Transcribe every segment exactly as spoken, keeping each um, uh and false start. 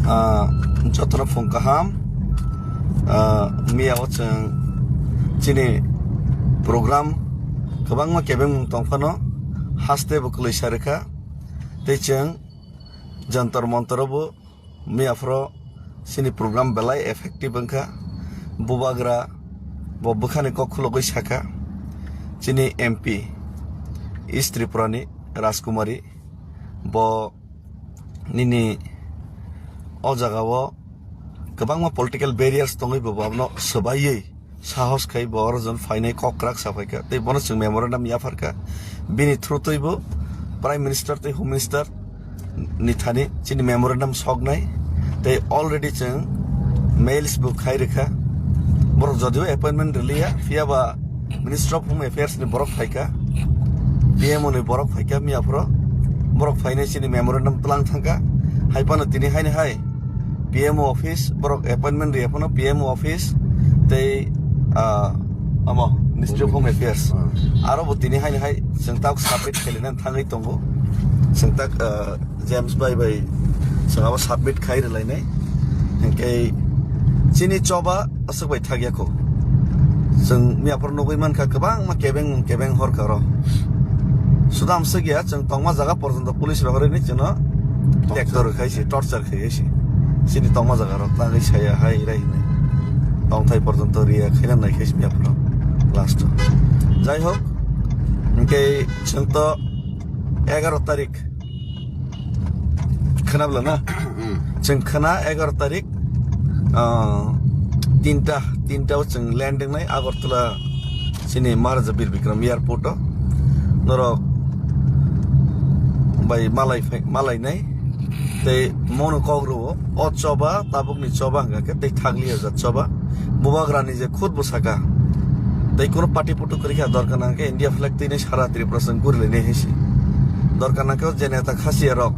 Ah, jotono phung kaham. Ah, miya o chwng chini program kwbangma kebengmung tongphano haste bo kwlwi sa rwkha. Tei chwng Jantar Mantar o bo miya phoro chini program belai effective wngkha. Bubagra bo bwkhani kok khulogwi sakha, chini M P East Tripura ni Rajkumari bo nini o jaga o kwbangma political barriers tongwi bo abono swbaiwi sahos khai bo oro jon phainai kok kwrak sa phaikha tei bono chwng memorandum yapharkha. Bini through twi bo Prime Minister tei Home Minister ni thani chini memorandum soknai tei already chwng mails bo khai rwkha. Borok jodio appointment rwliya, phiyaba Minister of Home Affairs ni borok phaikha, P M O ni borok phaikha miya phoro. Borok phainai chini memorandum tlang thangkha. Hai phano tini haini hai P M O office, borok appointment rwya phano P M O office tei, ah, amo Ministry of Home Affairs. Hmm. Aro bo tini haini hai chwng tak submit khailina thangwi tongo. Chwng tak, ah, James bai bai chwng abo submit khai rwlainai. Hinkhe chini choba aswk bai thakya kho. Chwng miya phoro nugwi mankha kwbangma kebeng kebeng horkha oro. Sudam swkya chwng tongma jaga porjonto police rok rini chwngno tekto rwkhai se, torture khai se. Chini tongma jaga rok tangwi saya hai rai hinwi. Tongthai porjonto riya khaina nai khai se miya phoro last o. Jai hok, hinkhe chwng to egaro tarik. Khwnabla na? Hmm. Chwng khwna egaro tarik, ah, tinta, tinta o chwng landing nai Agartala chini Maharaja Bir Bikram airport o. Norok bai malai phai, malai nai. Tei mono kok rwo, o choba, tabukni choba hwnka khe tei thakliya jat choba. Bubagrani je khud bo saka. Tei kuno party putu kwrwi kha dorkar nang khe India flag twi nai sara Tripura chwng gurilainai hai se. Dorkar nang khe o je neta khasiya rok,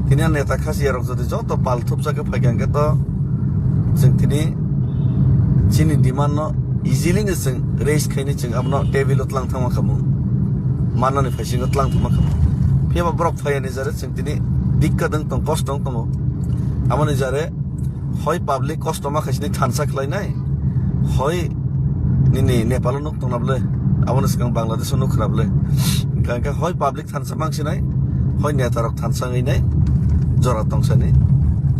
tini a neta khasiya rok jodi joto pal thupjak khe phaikha hwnkhe to chwng tini chini demand no easily no chwng raise khaini chwng abono table o tlang thangma khamu. Mannani phaisingo tlang thangma khamu. Phiya ba borok phaiya ni jare chwng tini dikka dwng tong, kosto wng tongo. Aboni jare hoi public kosto ma khaisini thansa khlainai, hoi nini Nepal o nuk tongna bwle, aboni swkang Bangladesh o nuk khwna bwle. Hwnkha hoi public thansa mangsinai, hoi neta rok thansa wngwi nai, jora tongsani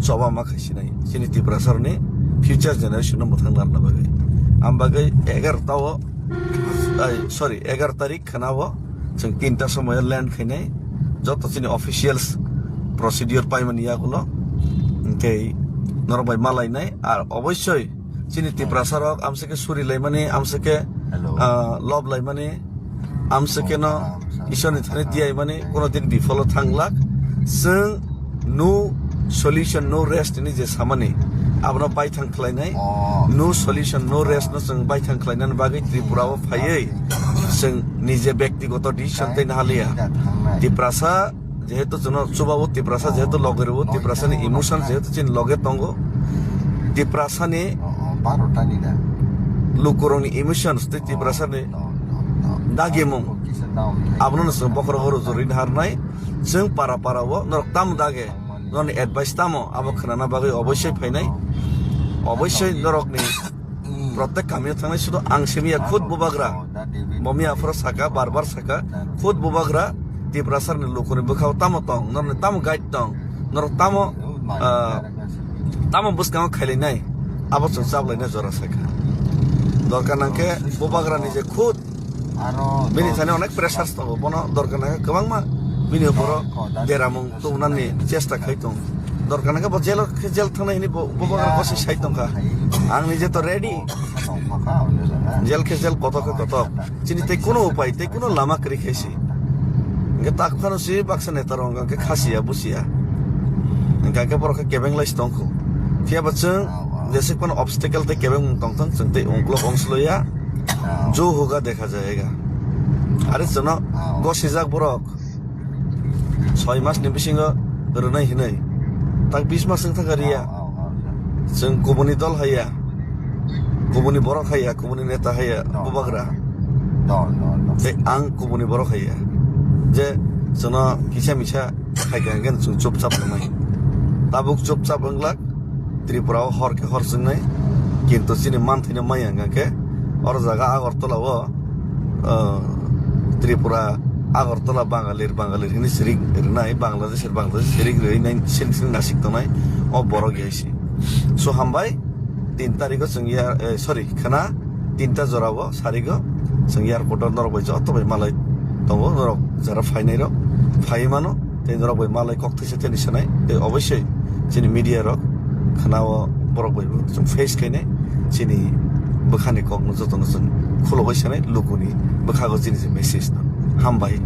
choba ma khaisinai. Chini Tiprasa rokni future generation no mwthang narwkna bagwi. Am bagwi egarota o, ai, sorry, egar tarik khwna o chwng tinta somoyo land khainai, joto chini officials procedure paimani yagulo, hinkhe norok bai malainai, ar oboisoi chini Tiprasa rok amsike suri laimani, amsike, Hello. Ah, lob laimani, amsike no Isor ni thani diyaimani, kuno din bifolo thanglak, chwng no solution, no rest ni je samani, abono baithang khlainai, Oh. No solution, no rest no chwng baithang khlainani bagwi Tripura o phaiwi chwng nije bektigoto decision tei nahaliya. Tiprasa jehetu chwngno chubao Tiprasa jehetu loge rwo, Tiprasa ni emotion jehetu chini loge tongo, Tiprasa ni lukurokni emotions tei Tiprasa ni dagimung, abono chwng bokhorok rwjorwi naharnai. Chwng para para o norok tamo dage, norokni advice tamo, abo khwnana bagwi oboisoi phainai. Oboisoi norokni protek kamio thangnai, sudu ang simi ya khud bubagra. Bo miya aphuru saka, bar bar saka, khud bubagra Tiprasa ni lukuni bwkhao tamo tong, norokni tamo guide tong, norok tamo, ah, tamo bwskango khailainai, abo chwng chaplaina jora saka. Dorkar nangkhe bubagra ni je khud Aro bini thani onek pressures tongo, bono dorkar nangkhe kwbangma bini uporo deramung tubunani chesta khai tong. Dorkar nangkhe bo jail khe jail thangnai hini bo, bo bagwi kosi sai tongkha. Ang nije to ready. Jail khe jail, kotor khe kotor. Chini tei kuno upai, tei kuno lama kwrwi khe si. Hwnkhe tak phano si baksa neta rok hwnkhe khasiya, busiya. Hwnkhe borok khe kebeng lai si tongkhu. Phiya ba chwng jeswk phano obstacle tei kebeng tongthang, chwng tei ungkulok ongsloya. Jo hoga dekha jayega. Are chwngno gosijak borok soi mas ni bisingo rwnai hinwi. Tak bis mas wng thangkha riya. Chwng kubuni dol haiya, kubuni borok haiya, kubuni neta haiya, bubagra. Tei ang kubuni borok haiya. Je chwngno kisa misa khaikha hwnkhe chwng chupchap wngnai. Tabuk chupchap wnglak. Tripura o hor khe hor chwngnai, kintu chini manthaino maya wngkha khe oro jaga Agartala o, ah, Tripura Agartala Bangalir Bangalir hini sirik rinai, Bangladesh er Bangladesh sirik rinai, sirik sirik nasik tongnai o borok ya se. So hambai, tin tarikh o chwng ya, eh, sorry, khna tinta jora o sarigo chwng airport o norok bai joto bai malai tongo, norok jara phainai rok phai mano, tei norok bai malai kok thaisa thani sanai, tei obosoi chini media rok khna o borok bai bo chwng face khainai, chini bwkhani kok no joto no chwng khulogoi sanai, lukuni bwkhago chini je message no. Hambai.